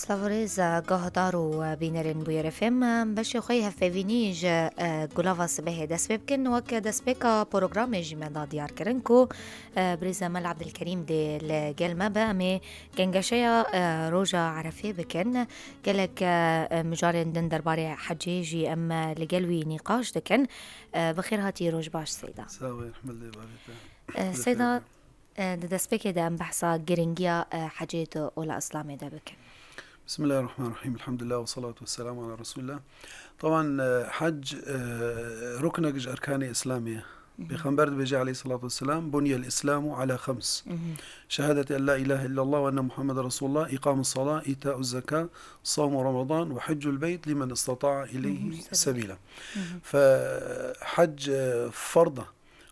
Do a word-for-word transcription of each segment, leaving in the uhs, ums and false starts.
Savirêz, e, guhdar û, e, bînerên Bûyer F M, e, beşê xwe yê hevpeyvînî ji, e, Gulava Sibehê dest pê bikin. Wek destpêka programê jî me da diyar kirin ku, e, birêz Emel Abdilkerîm dê li gel me be. Em ê gengeşeya, e, roja Erefê bikin. Gelek, e, e, mijarên din derbarê hecê jî em, e, li gel wî nîqaş dikin. E, bi xêr hatî, roj baş Seyda. Sax ol, rehmet lê bavê te. E, Seyda, e, di destpêkê de em behsa giringiya, e, hecê di ola Îslamê de bikin. Bismillahirrahmanirrahim. Elhamdülillah ve salatu ve selamu ala Resulillah. Taban, e, hec, e, ruknek ji erkanê Îslamê ye. Pêxember dibêje aleyhissalatu vesselam, "Buniyel Îslamu ala xems. Şehadeti en la ilahe illallah ve enne Muhammeden Resulullah, îqamus salah, îtauz zeka, savmu Ramadan ve heccul beyt limen istata'a ileyhi sebîla." Fe hec, e, ferda.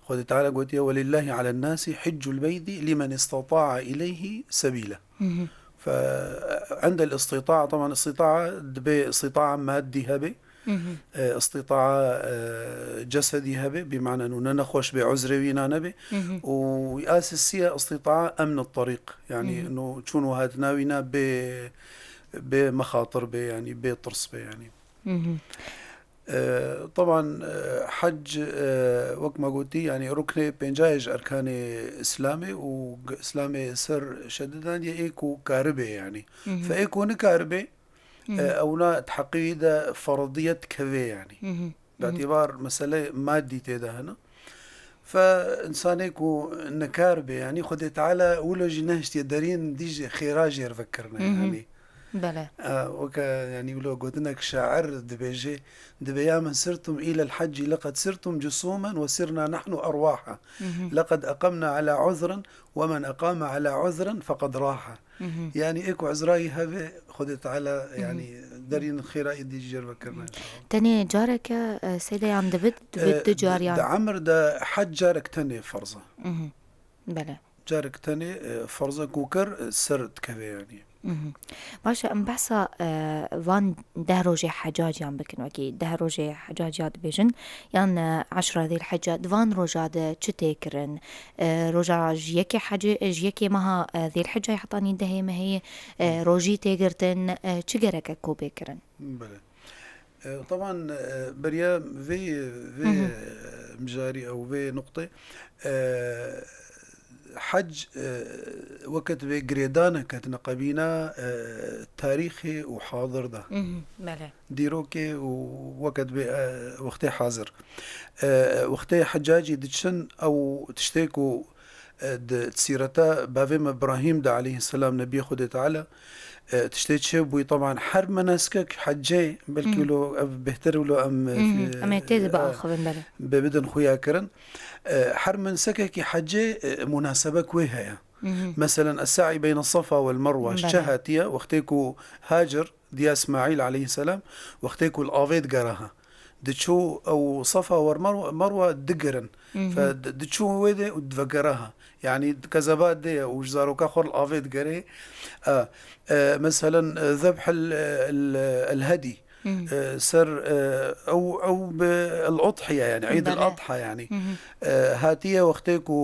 Xwedê Teala gotiye, "Welillahi alen nasi hiccul beyti limen istata'a ileyhi sebîla." Fe endel istita'a, taban istita'a dibe istita'a maddî hebe, e, istita'a, e, cesedî hebe, bi mana nû ne nexweş be, uzrê wî na nebe. Û asî siye istita'a emn tarîq. Yani nû çûn û hatina wî na bê, bê mexatir be, yani bê tirs be, yani. E, taban, e, hec, e, wek me gotî, yani ruknê pênca ye ji erkanê Îslamê û g-, Îslamê ser şedidaniye ê ku karibe, yani. Fe ê ku nikaribe, e, ewna di heqê wî de ferdiyet keve, yani. Bi îtîbar mesele madî tê de hene. Fe insanê ku nikar be, yani Xwedê Teala wilo jî nehiştiye derîn dî jî xêra jêr vekirine, yani. Bele. E, weke, yani wilo gotinek şair dibêje, "Dibe ya min sirtum ilel hecci leqed sirtum cusumen ve sirna nahnu erwaha. Leqed eqamna ala uzrin ve men eqama ala uzrin feqed raha." Yani ê ku uzrayî hebe, Xwedê Teala, yani, derîn xêra êdî jêr vekirine. Tenê careke, e, Seyda, yan dibe, dibe E, du di, cariyan? Di emir de hec carek tenê ferz e. Bele. Carek tenê, e, ferz e ku kir, e, ser dikeve, yani. Baş e, em behsa, e, van deh rojê hecaciyan bikin, wekî deh rojê hecaciya dibêjin, yan, e, eşra Zîlhecce, di van roja de çi tê kirin? E, roja ji yekê hecê, ji yekê meha, e, Zîlhecceyê hetanî dehê mehê, e, rojî tê girtin, e, çi gereke ku bê kirin? Bele. E, taban, e, beriya vê, vê, e, mijarî ew vê nuqtê, e, hec, e, weke divê girêdaneke di neqebîna, e, tarîxê û hadir de. Bele. Dîrokê û weke divê, e, wextê hazir. E, wextê hecacî diçin ew tiştê ku, e, di sîreta bavê me Îbrahîm de aleyhisselam nebiyê Xwedê Teala, e, tiştê çêbûyî, taban her menasikek hecê, belkî wilo ev bêhtir wilo em, e, em ê tê de e, biaxivin, bele. Bê bidin xuya kirin. E, her mensekekî hecê, e, munasebek wê heye. Meselen, es-sa'i beyne Safa wel Merwa, çi hatiye, wextê ku Hacer, diya Îsmaîl aleyhisselam, wextê ku li avê digeraha, diçû ew Safa wer Merwa, Merwa digirin. Fe di-, diçû wê de û divegeraha. Yani di kezeba de ye û ji zaroka xwe li avê digerê. E, e, meselen, e, zebh el, el, el hedî. E, ser, e, ew, ew bi el-Udhiye, yani, Eid el-Adha, yani. E, hatiye wextê ku,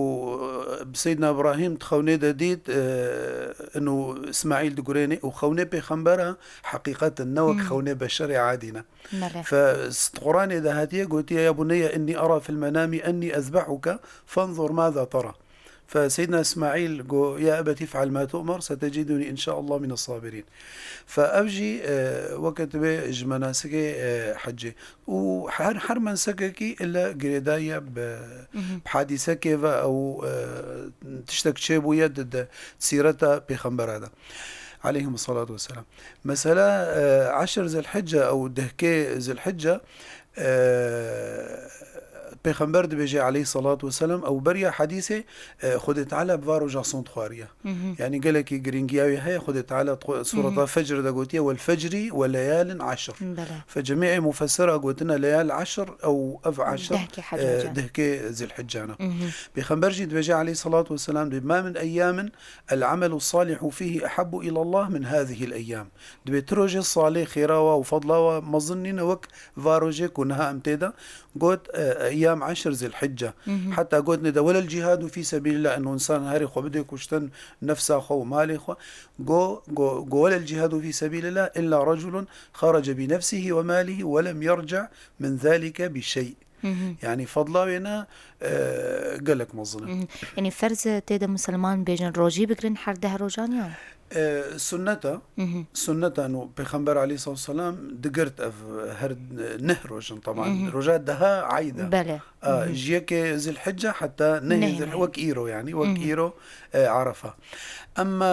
e, Seydina Îbrahîm di xewnê de dît, e, inu Îsmaîl digurênê û xewnê pêxembera heqîqet in, ne wek xewnê beşerê adî ne. Fe s-, Quranê de hatiye gotiye, "Ya buneyye inni ara fil menami enni ezbehuke fenzur maza tera." Fe Seydina Îsmaîl got, "Ya ebetî if'al ma tu'mer, setecîdunî inşaallah mine sabirîn." Fe ev jî, e, weke divê ji menasikê, e, hecê. Û her, her mensekekî ile girêdayî ye bi, bi hadîsekê ve ew, e, tiştek çêbûye di, di sîreta pêxembera de. Aleyhimus salatu vesselam. Mesela, e, eşir Zilhicce ew dehkê Zilhicce, e, Pêxember dibêje aleyhissalatu vesselam, ew beriya hedîsê, e, Xwedê Teala bi va roja sond xwariye. Yani gelekî girîngiya wê heye, Xwedê Teala di xwe-, sureta Fecr de gotiye, "Wel fecri we leyalin eşir." Bele. Fe cemîê mufessira gotine leyal eşir, ew ev eşir, Dehkê e, Heccacan. Dehkê Zilhiccan e. Pêxember jî dibêje aleyhissalatu vesselam, dibê, "Ma min eyyamin el amelu salihu fihi ehabbu ilallah min hazihil eyyam." Dibê ti rojê salê xêra wa û fadla wa mezin nîne wek va rojê ku niha em tê de. Got, e, e, Em eşir Zilhicce. Heta gotinê de, "Welel cihadu fî sebîlillah", eno însan herê xwe bidê kuştin, nefsa xwe û malê xwe. Go, go, go, "Welel cihadu fî sebîlillah illa reculun xarace bi nefsihi ve malihi ve lem yerci' min zalike bi şey." Yanî fedla wê ne, e, gelek mezin e. Yanî ferz tê de misilman bêjin rojî bigirin her deh rojan ya? E, sunneta, sunneta no Pêxember aleyhissalatu vesselam digirt ev her neh rojin, taban. Roja deha eyd e. Belê. A, ji yekê Zilhicce heta nehê Nehê Zilhicce, me. Wek îro yanî, wek îro, e, Arefa. Emma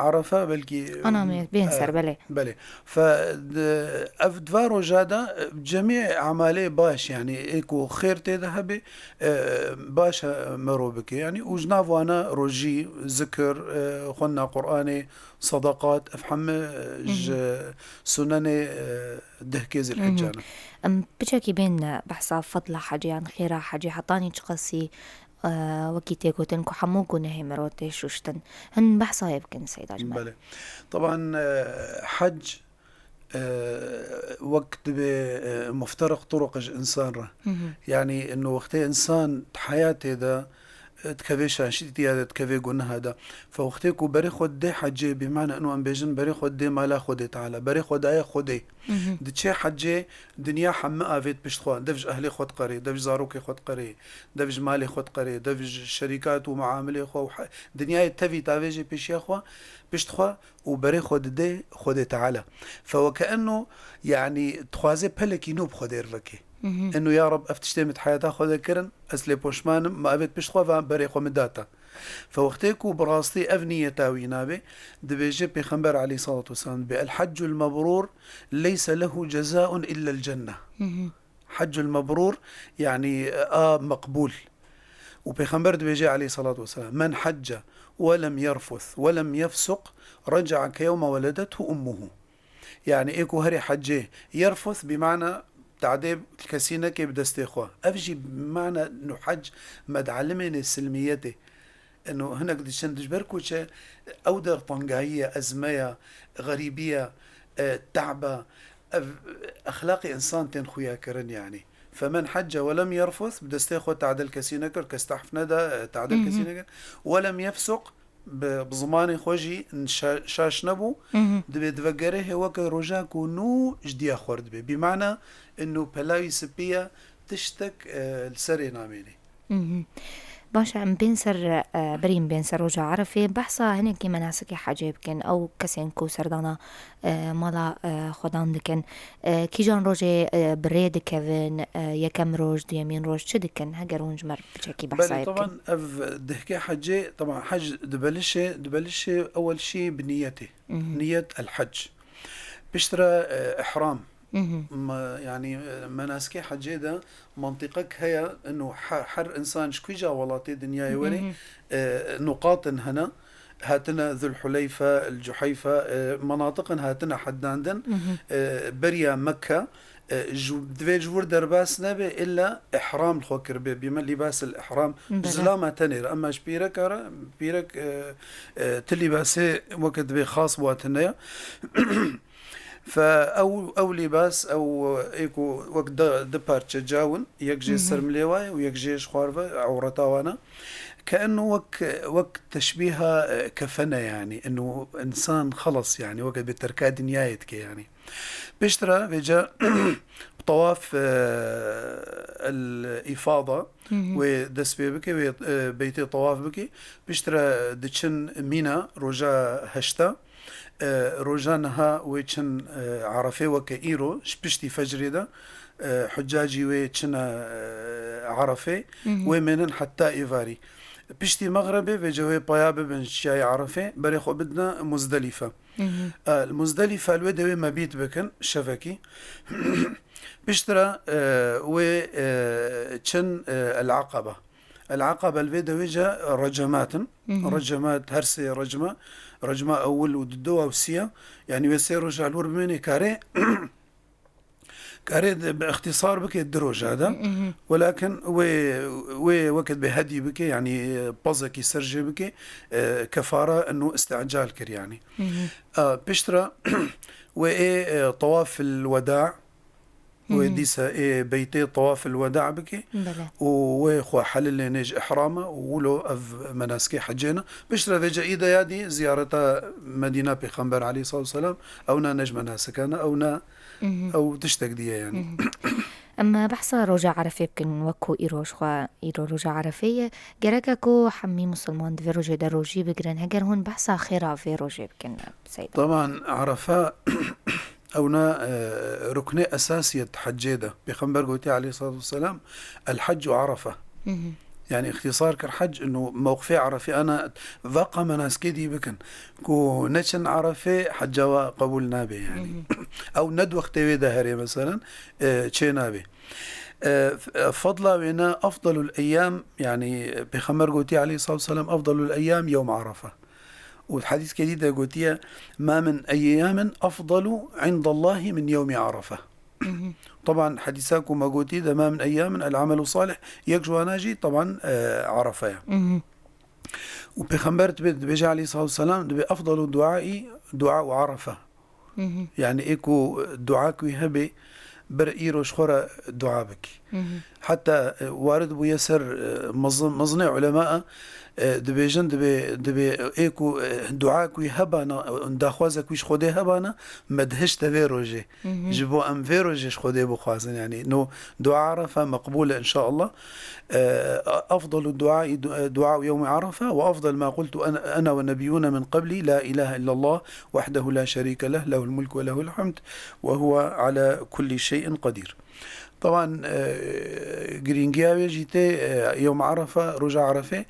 Arefa belkî, Ana me, bên ser, e, belê. Belê. Fe, di, ev di va roja de, e, cemê emalê baş, yanî ê ku xêr tê de hebe, e, baş e, mero bike. Yanî û ji nav wana rojî, zikir, e, xwendina Qur'anê, sedeqat, ev heme, e, ji sunenê, e, dehkê Zilhicce ne. Em piçekî bên, e, behsa fedla hecê yan xêra hecê hetanî çiqasî, e, wekî tê gotin ku hemû gunehê mero tê şuştin. Hin behsa wê bikin Seyda Cimal. Belê. Taban, e, hec e, wek dibê, e, mufteriq turuq ji însan re. Yanî, ino wextê însan di heyatê de, e, dikeve şaşîtiya de, dikeve guneha de. Fe wextê ku berê xwe didê hecê, bi mane ino em bêjin berê xwe didê mala Xwedê Teala, berê xwe daye Xwedê. Diçe hecê, dinya heme avêt pişt xwe, dev ji ehlê xwe diqerê, dev ji zarokê xwe diqerê, dev ji malê xwe diqerê, dev ji şerîkat û muamilê xwe û he-, dinyayê tevî tavêjê pêşiya xwe, pişt xwe, û berê xwe didê Xwedê Teala. Fe weke eno, yanî, dixwaze pelekî nû bi Xwedê re veke. Eno, ya Reb, ev tiştê min di heyata xwe de kirin, ez lê poşman im, ma evêt pişt xwe va berê xwe min data. Fe wextê ku bi rastî ev niyeta wî nabe, dibêje Pêxember aleyhissalatu vesselam, dibê, "El haccul mebrûr leyse lehu cezaun illel cenneh." Heccul mebrûr, yanî, a meqbûl. Û Pêxember dibêje aleyhissalatu vesselam, "Men hecce ve lem yerfus ve lem yefsuq, rece'a ke yewme weledethu ummuhu." Yanî, ê ku herê hecê, yerfus bi mana tadê kesî neke bi destê xwe. Ev jî bi mana nu hec me dialimêne silmiyetê. Eno hinek diçin, ji ber ku çi, ew der tengayî ye, ezme ye, xerîbî ye, e, te'b e, ev exlaqê însan tên xuya kirin, yanî. Femen hecce ve lem yerfus, bi destê xwe tadil kesî nekir, kes tehf neda, e, tadil kesî nekir. Ve lem yefsuq, bi, bi zimanê xwe jî şa-, şaş nebû, dibê divegerê hê weke roja ku nû ji diya xwe re dibê. Bi mana, eno pelawî sipî ye, tiştek, e, li serê namênê. Mhm. Baş e, em bên ser, e, berî em bên ser roja Erefê. Behsa hinekî menasikê hecê bikin. Ew kesên ku serdana, e, mala, e, xwedan dikin. E, kîjan rojê, e, bi rê dikevin, e, yekem roj, duyemîn roj çi dikin? Heger hûn ji me re piçekî behsa Belê, bikin. Taban ev dehkê hecê, taban hec dibelişê, dibelişê ewel şî bi niyetê. Mhm. Niyet el hec. Piştre, e, ihram. Mhm. Me-, yanî, e, menasikê hecê de mentiqek heye, ino he-, her însan ji kîja welatê dinyayê were, mhm, e, nuqatin hene, hatine Zulhuleyfe, El Cuheyfe, e, menatiqin hatine heddandin, mhm, e, beriya Mekke, e, ji, divê ji wir derbas nebe, illa ihram li xwe kiribe, bîme lîbas el ihram, Bele. Zilama tenê re, emma ji pîreka re, pîrek, e, e, ti lîbasê weke divê xas bi wa tune ye. Fe ew, ew lîbas, ew ê ku wek di, di parçe cawin, yek jê, mhm, ser milê wa ye û yek jê ji xwarve ewreta wan e. Ke eno wek, wek teşbîha, e, kefene yanî. Eno însan xelas yanî, weke bi terka dinyayê dike yanî. Piştre vêca tawaf, e, el îfada, mhm, wê dest pê bike, wê, e, beytê tawaf bike. Piştre diçin Mîna roja heşta. E, roja niha wê çin, e, Erefê weke îro, ji piştî fecrê de, e, huccacî wê çine, e, Erefê, mhm, wê mênin heta êvarî. Piştî mexrebê vêca wê paya bibin ji çiyayê Erefê, berê xwe bidine Muzdelife. Mhm. E, li Muzdelife li wê dewê mebît bikin, şevekî. Piştre, e, wê, e, çin, e, El Aqaba. El Aqaba li vê dewê ce recemat in. Mhm. Recemat, her sê recma, recma ewil û didowa û siya. Yanî wê sê roja li wir bimênê karê, karê de bi îxtîsar bike di roja de. Mhm. Welakin wê, wê weke dibê hedî bike, yanî pezekî ser jê bike, e, kefara eno îstical kir yanî. Mhm. E, piştre wê ê, e, tawaf el weda, Wê dîsa ê beytê tawaf el-weda bike Belê. û wê xwe helilê nêj ihrama û wilo ev menasikê hecê ne. Piştre vêce îda ya dî ziyareta Medîna Pêxember aleyhissalatu vesselam, ew ne, ne ji menasika ne, ew ne, ew tiştek diye yani. Em behsa roja Erefê bikin, wek ku îro ji xwe îro roja Erefê ye. Gereke ku hemî misilman di vê rojê de rojî bigirin. Heger hûn behsa xêra vê rojê bikin, Seyda. Taban Erefa ew ne, e, ruknê esasî ye di hecê de. Pêxember gotiye aleyhissalatu vesselam, "El heccu Erefe." Yani îxtîsar kir hec, inu mewqifê Erefê ana veqa menasikê dî bikin. Ku neçin Erefê, hecca we qebûl nabe yani. Ew ne di wextê wê de herê meselen, e, çê nabe. E, f-, e, fadla wê ne, afdalul eyyam, yani Pêxember gotiye aleyhissalatu vesselam, "Afdalul eyyam yewm Erefe." Û di hedîskê dî de gotiye, "Ma min eyyamin afdalu indallahi min yewmi Erefe." Taban hedîsa ku me gotî de, "Ma min eyyamin el amelu salih", yek ji wana jî taban, e, Erefe ye. Û Pêxember dibê, dibêje aleyhissalatu vesselam, dibê, "Afdalu duaî duaû Erefe." Yani ê ku duak wî hebe, ber îro ji xwe re dua bikî. Heta, e, warid bûye ser, e, mezin-, mezinê ulema, e, dibêjin, dibê, dibê ê ku, e, duak wî hebana, e, daxwazek wî ji Xwedê hebana, me dihişte vê rojê. Ji bo em vê rojê ji Xwedê bixwazin, yani, no, dua Erefa meqbûl e, inşallah. E, afdalu duaî du-, e, duaû yewmî Erefa ve afdal ma qultu en-, ene ve nebiyyûne min qeblî, la ilahe illallah, wehdehu la şerîke leh, lehul mulk ve lehul hamd, ve huve ala kulli şeyin qedîr. Taban, e, girîngiya wê jî tê, e, yewm Erefa, roja Erefê,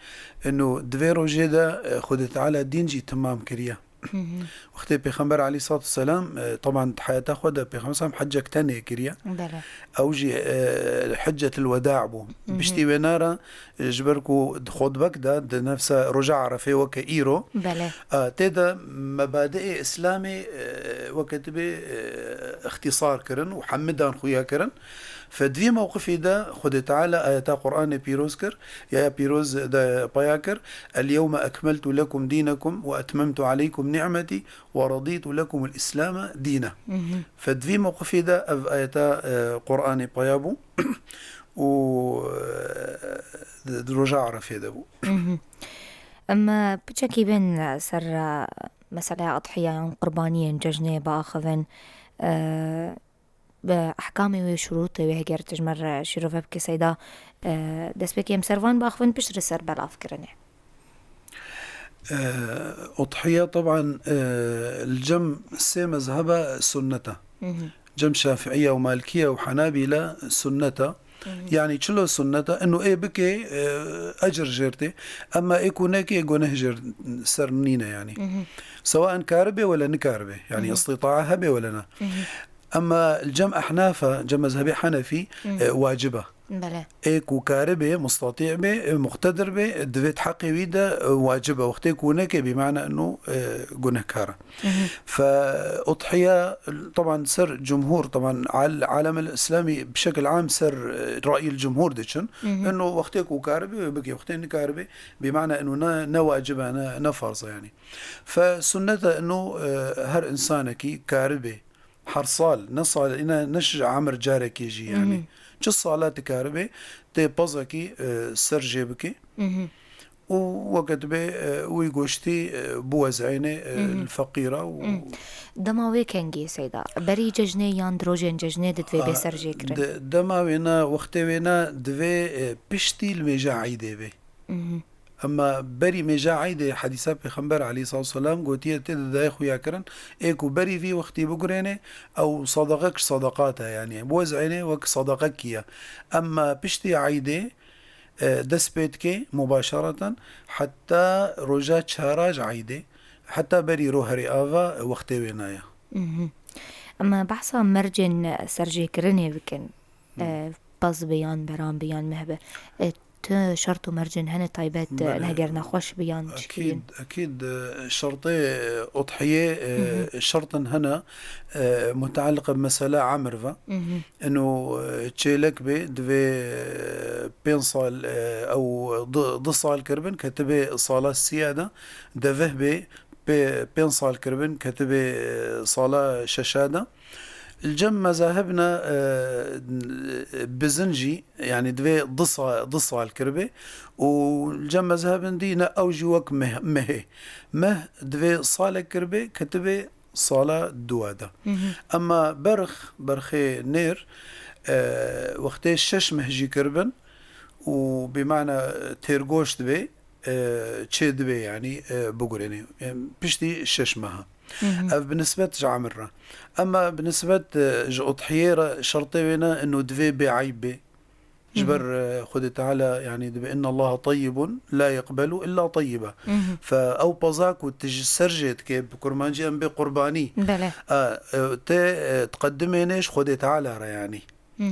eno di vê rojê de, e, Xwedê Teala dîn jî temam kiriye. Wextê Pêxember aleyhissalatu vesselam, e, taban di heyata xwe de Pêxember sallam hecek tenê kiriye. Belê. Ew jî, e, heccetil weda bû. Piştî wê nara, e, ji ber ku di xutbek de, di nefsa roja Erefê weke îro, Belê. e, tê de mebadiê Îslamê, e, weke tibê, e, îxtîsar kirin û hemidan xuya kirin. Fe di vî mewqifî de Xwedê Teala ayeta Qur'anê pîroz kir, ya, ya pîroz de paya kir, "El yewme ekmeltu lekum dînekum ve etmemtu aleykum ni'metî ve radîtu lekumul Îslame dîne." Fe di vî mewqifî de ev ayeta, e, Qur'anê paya bû û, e, di, di roja Erefê de bû. Em, e, piçekî bên ser, e, meseleya edhiya yan qurbaniyên cejnê biaxivin. E, Bi ehkamê wê, şurûtê wê, heger tu ji me re şîrove bikî Seyda, e, destpêkê em ser van biaxivin, piştre ser belavkirinê. E, udhiye, teban, e, li cem sê mezheba sunnet e. Cem Şafiiye û Malikiye û Henabîle sunnet e. Yani çilo sunnet e, ino ê bikê, e, ecir jêr tê. Emma ê ku nekê, guneh jêr ser nîne yani. Sewaen karibe wele nikaribe. Yani istîtaa hebe wele ne. Emma li cem ehnafa, cem mezhebê henefî, e, wacib e. Belê. Ê ku karibê, mustatî bê, e, muqtedir bê, divê di heqê wî de, e, wacib e. Wextê ku neke, bî mana eno, e, gunehkar e. Fe udhiye, teban ser cumhur, teban al-, alemel îslamî bi şekil am ser, e, rayil cumhur diçin. Eno wextê ku karibê wê bikê, wextê nikaribê, bî mana eno ne, ne wacib e, ne, ne farz e yani. Fe sunnet e eno, e, her insanekî karibê, her sal, ne sal, îne ne ji emir carekê jî yani. Çi sala dikaribê tê pezekî, e, ser jê bikê. Û weke dibê, e, wî goştî, e, biwezînê, e, li feqîra û Dema wê kengî Seyda, berî cejnê yan di rojên cejnê de divê bê ser jê kirin? De-, dema wê ne, wextê wê ne, divê, e, piştî li mêja eydê bê. Emma berî mêja eydê hedîsa Pêxember aleyhissalatu vesselam gotiye tê de dayê xuya kirin, ê ku berî vî wextî bigurênê, ew sadaqek ji sadaqat e, yani biwezînê wek sadaqekî ye. Emma piştî eydê, e, dest pê dike mubaşereten heta roja çara ji eydê, heta berî ro herê ava wextê wê naya. Em behsa mercên serjêkirinê bikin. E, pez be yan beran be yan meh be. E, tu şert û mercên hene taybet, e, Belê. Heger nexweş be yan çikî bin? Ekîd, ekîd, e, şertê, e, udhiyê, e, şertin hene, e, mutealliq bi mesela emir ve. Eno, e, çêlek be, divê, e, pênc sal, e, ew du, du sal kiribin, ketibe sala siya de, deveh be, pê-, pênc sal kiribin, ketibe, e, sala şeşa de. Li cem mezahibna, e, bizin jî, yanî divê du sa-, du sal kiribe û li cem mezahibin dî ne ew jî wek meh-, mehê. Meh divê salek kiribe, ketibe sala dua de. Hı hı. Emma berx, berxê nêr, e, wextê şeş meh jî kiribin û bi mana têrgoş dibe, e, çê dibe, yanî, e, bigurêne. E, piştî şeş meha. Hı hı. Ev bi nisbet ji emir re. Emma bi nisbet, e, ji udhiyê re şertê wê ne ino divê bê eyb bê. Ji ber, e, Xwedê Teala, yanî dibe, "Inna Allaha tayyibun la yeqbelu illa tayyiba." Fe ew paza ku tu ji ser jê dike, bi kurmancî em bê qurbanî. Bele. E, e, te, e, diqedimêne ji Xwedê Teala re, yanî.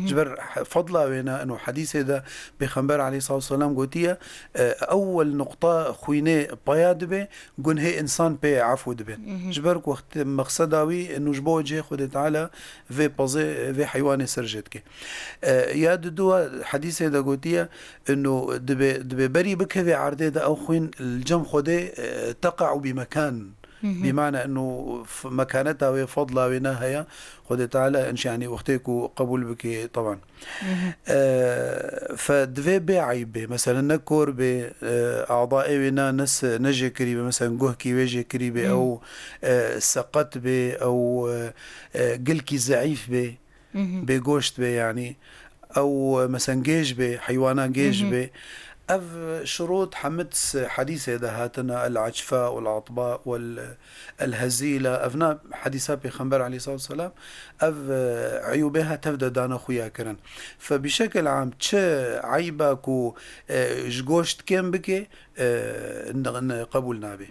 Ji ber he-, fadla wê ne, ino hedîsê de Pêxember aleyhissalatu vesselam gotiye, e, ewwel nuqta xwînê paya dibe, gunhê însan pê efû dibin. Ji ber ku wext mexseda wî, ino ji bo cihê Xwedê Teala vê pezê, vê heywanê ser jê dike. E, ya didua hedîsê de gotiye, ino dibe, dibe berî bikeve erdê de ew xwîn li cem Xwedê, e, teqe'u bi mekan. Bi mana ino f-, mekaneta wê, fadla wê ne heye, Xwedê Teala, yanî wextê ku qebûl bike, teban. E, fe divê bê eyb bê. Meselen, ne kor bê, e, adaê wê ne, ne se-, ne jê kirî bê. Meselen, guhkî wê jê kirî bê, ew, e, seqet bê, ew, e, e, gilkî zeîf bê, bê goşt bê, yanî. Ew, e, meselen, gêj bê, heywana gêj bê. Ev şurût hemid s-, hedîsê de hatine, el-açfa, el-atba, wel, el-hezîla. Evna hedîsa Pêxember aleyhissalatu vesselam, ev, e, eyûbê ha tev de dane xuya kirin. Fe bi şekil am çi eyba ku, e, ji goşt kêm bike, e, n-, n-, qebûl nabe.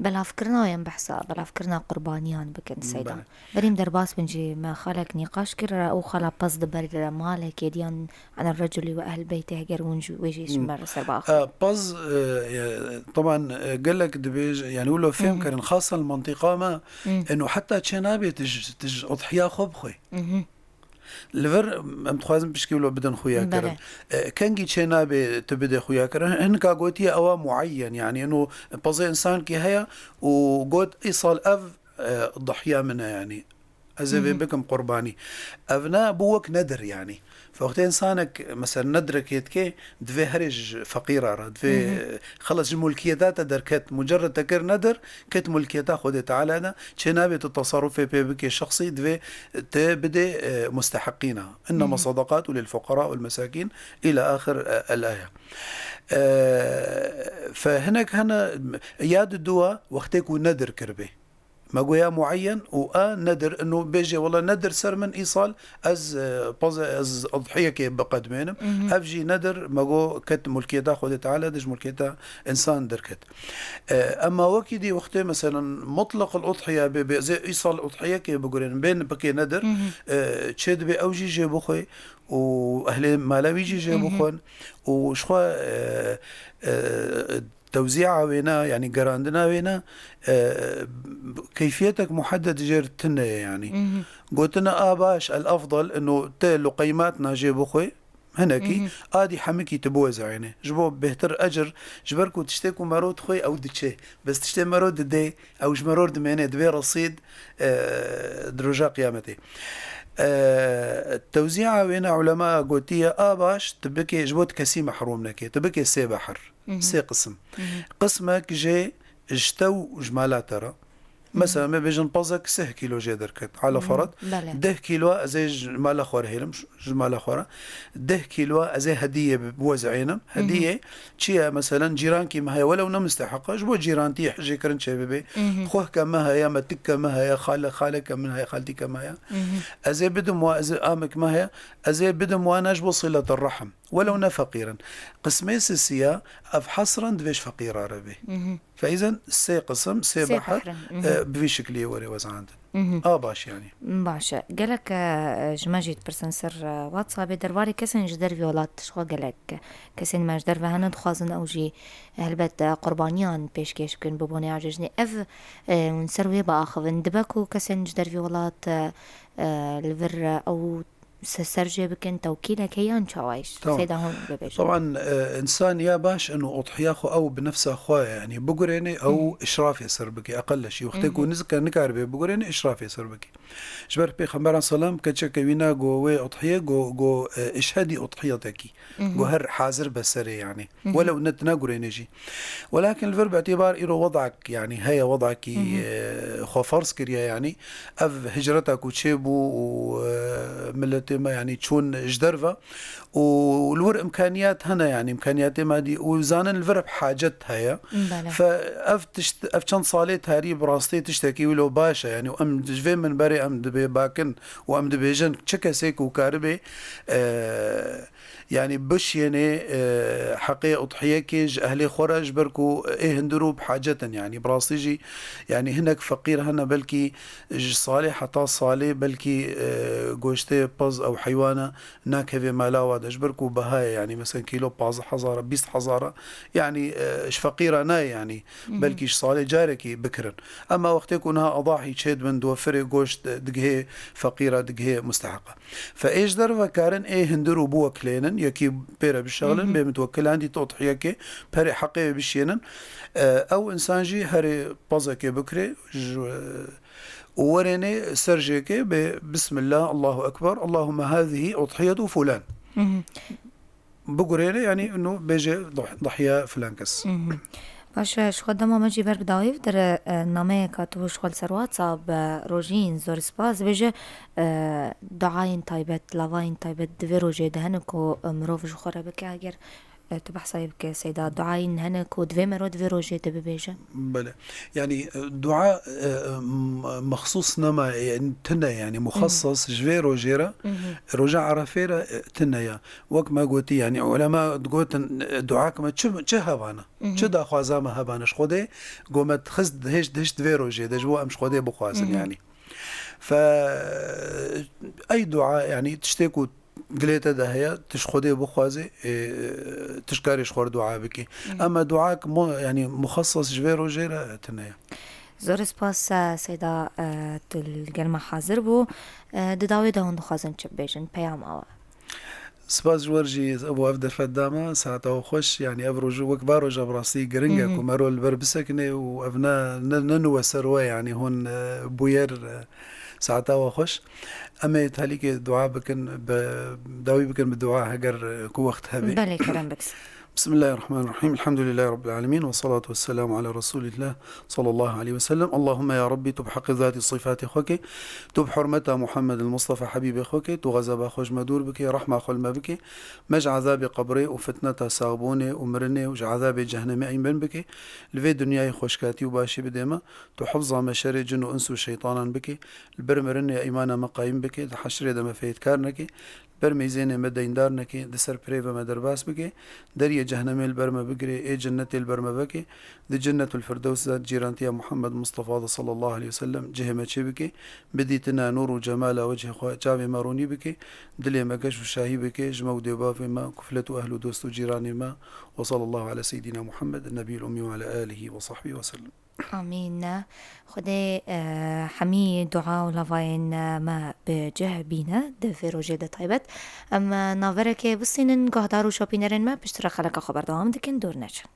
Belavkirina yan behsa, belavkirina qurbaniyan bikin, Seyda. Bele. Berî em derbas bin jî me xalek nîqaş kir, û xala pez di ber malekê diyan, ene reculi ve ehl beytê, heger hûn jî wê jî ji me re ser biaxivin. E, pez, e, e, teban, e, gelek dibêj, yanî wilo fêm kirin, xasen li mentiqa me, eno heta çê nabe tu ji, tu ji udhiya xwe bixwe. Li vir em dixwazin pişkî wilo bidin xuya kirin. E, kengî çê nabe tu bidê xuya kirin. Hin-, hinka gotiye ewa muayyen, yanî eno pezê însankî heye û got, îsal ev e, dihya min e, yanî. Ez ê vê bikim qurbanî. Ev ne bû wek nedir, yanî. Wextê însanek, mesela, nedrekê dike, divê herê ji feqîra re, divê, xelas, ji mulkiyeta te derket, mucerred te kir nedir, ket mulkiyeta Xwedê Teala de, çê nabe tu tesarrufê pê bike şexsî, divê te bidê, e, mustehiqîna. Innema sadaqatu lil fuqara wal mesakîn ila axir, e, el aya. E, fe hinek hene, ya di dua wextê ku nedir kiribê. Me goya muayyen û a nedir, ino bêje, wela nedir ser min îsal, ez, e, paz, ez udhiyekê biqedmênim. Ev jî nedir, me go ket mulkiyeta Xwedê Teala de, ji mulkiyeta însan derket. E, emma wekî dî wextê, meselen, mutlaq udhiye bê, bê, ez ê îsal udhiyekê bigurênim, bê nipikê nedir, e, çê dibê ew jî jê bixwe û ehlê mala wî jî jê bixwin û ji xwe, e, e, tewzîa wê ne, yanî gerandina wê ne, e, keyfiyetek muhedded jêr tune ye, yanî. Gotine, a baş, el efdal, ino te luqeymat na jê bixwe, hinekî, a dî hemikî tu biwezayêne. Ji bo bêhtir ecir, ji ber ku tiştê ku mero dixwe ew diçe. Bes tiştê mero didê, ew ji mero dimêne, divê resîd, e, di roja qiyametê. E, tewzîa wê ne ulema gotiye, a baş, tu bikê, ji bo tu kesî mehrûm neke, tu bikê sê behir. Sê qisim. Qismek jê ji te û ji mala te re. Mesela, me bêjin pezek sih kîlo jê derket. Ala ferad, deh kîlo ez ê ji mala xwe re hêlim, ji mala xwe re. Deh kîlo ez ê hediyê bi-, biwezînim. Hediyê çi ye? Meselen, cîrankî me heye, welew ne misteheq e, ji bo cîrantiyê hijê kirin çê bibe. Xwehke me heye, metikke me heye, xale-, xaleke min heye, xaltîke me heye. Ez ê bidim wa, ez ê amek me heye, ez ê bidim wana ji bo siletir rehim. Welew ne feqîr in. Qismê sisiya, ev hesren divê ji feqîra re bê. Feîzen sê qisim, sê behir, e, bi vî şikliyê were wezandin. A baş yanî. Baş e. Gelek, e, ji me jî dipirsin ser, e, WhatsAppê derbarê kesên ji dervî welat, ji xwe gelek kesên me ji derve hene dixwazin ew jî helbet, e, qurbaniyan pêşkêş bikin bi boneya cejnê. Ev, e, hûn ser wê biaxivin. Dibe ku kesên ji dervî welat, e, e, li vir, e, ew se-, ser jê bikin, tewkîlek heye yan çawa ye? Tamam. Seyda hûn bibêjin. Taban, e, însan ya baş in û udhiya xwe ew bi nefsa xwe, yanî bigurêne, ew işrafê ser bike, eqelle şî. Wextê ku nizike nikaribe bigurêne, işrafê ser bike. Ji ber Pêxemberan selam keçeke wîna go wê udhiye, go, go, e, "Işhedî udhiyetekî." Go her hazir be serê, yanî. Welew ne, negurêne jî. Welakin li vir bi îtîbar îro wedak, yanî heye wedakî, e, xwe ferz kiriye, yanî ev hicreta ku çêbû û, e, miletê me, yanî çûn ji derve û li wir imkaniyat hene, yanî imkaniyatê madî û zanin li vir bi hacet heye. Bele. Fe ev tişt, ev çend salê tarî bi rastî tiştekî wilo baş e, yanî em ji vê minberê em dibê bakin û em dibêjin çi kesê ku karibê, e, yanî bişiyênê, e, heqê udhiyekê ji ehlê xwe re, ji ber ku ê hundir û bi hacet in, yanî bi rastî jî, yanî hinek feqîr hene, belkî ji salê heta salê belkî, e, goştê pez ew heywana nakeve mala wa de, ji ber ku beha ye, yanî mesela kîlo pazdeh hezar e, bîst hezar e, yanî, e, ji feqîra nayê, yanî belkî ji salê carekî bikirin. Ema wextê ku niha edahî çêdibin, diwefirê goşt digihê feqîra, digihê musteheqa. Fe ê ji derve karin ê hundir û biwekilênin, yekî pê re bişexilin, bê mitwekil, handî tu udhiyekê perê heqê wê bişiyênin. E, ew însan jî herê pezekê bikirê, ji, û werênê ser jêkê bê Bismillah, Allahu Ekber, Allahümme hâzihî udhiyetu fulan. Bigurêne, yanî nû bêje dah-, dahiya filan kes. Baş e, ji xwe dema me jî ber bi dawî bidire, e, nameyeka tu ji xwe li ser WhatsApp, e, Rojîn, zor spas, dibêje, e, duayên taybet, lavayên taybet di vê rojê de hene ku, e, mirov ji xwe re bike, eger, e, tu behsa wê bike, Seyda, duayên hene ku divê mero di vê rojê de bibêje? Belê. Yanî, e, dua, e, m-, mexsûs nema, yanî tune, yanî muxassas ji vê rojê re, roja Erefê re, e, tune ya. Wek me gotî, yanî ulema digotin, e, dua kime çi, çi hebana? Çi daxwaza me hebane ji Xwedê, go me dixist, dihêşt, dihişt vê rojê de, ji bo em ji Xwedê bixwazin, yanî. Fe, ey dua, yanî tiştê ku dilê te de heye, tu ji Xwedê bixwazê, e, tu ji karê ji xwe re dua bikî. Ema duak mu-, yanî muxassas ji vê rojê re tune ye. Zor spas, e, Seyda, e, tu li gel me hazir bû. E, di dawê de hûn dixwazin çi bibêjin? Peyama we. Spas ji we jî bo ev derfet da me, saeta we xweş. Yanî ev roj wek va roja bi rastî giring e ku mero li ber bisekine û ev ne, ne, ne nû e ser we, yanî hûn, e, bûyer, e, saeta we xweş. Em ê talîkê dua bikin, bi dawî bikin bi dua heger, e, ku wext hebe. Belê, kerem bik. بسم الله الرحمن الرحيم. الحمد لله رب العالمين. والصلاة والسلام على رسول الله صلى الله عليه وسلم. اللهم يا ربي، tu bi heqê zatî sifetê xwe ke, tu bi hurmeta Muhammed el Mustafa Habîbê xwe ke, tu xezeba xwe ji me dûr bike, rehma xwe li me bike, me ji ezabê qebrê û fitneta saxbûnê û mirinê û ji ezabê cehnemê eymen bike, li vê dinyayê xweşkatî û başî bidê me, tu hifza me şerê cin û ins û şeytanan bike, li ber mirinê îmana me qayîm bike, di heşrê de me fêtkar neke, ber mêzênê me deyndar neke, di ser pirê ve me derbas bike, deriyê cehnemê li ber me bigire, ê cennetê li ber me veke, di Cennetul Firdews de cîrantiya Muhammed Mustafa de sallallahu aleyhi ve sellem cihê me çê bike, bi dîtina nûr û cemala wecihê xwe çavê me ronî bike, dilê me geş û şahî bike, ji me û dêbavê me, kuflet û ehl û dost û cîranê me. Ve sallallahu ala seyyidina Muhammed, nebiyil ummi ve ala alihi ve sahbihi ve sellem. Amîn. Xwedê, e, hemî dua û lavayên, e, me bi cih bîne di vê rojê de taybet. Em, e, naverekê bistînin, guhdar û şopînerên me, piştre xeleka xwe berdewam dikin, dûr neçin.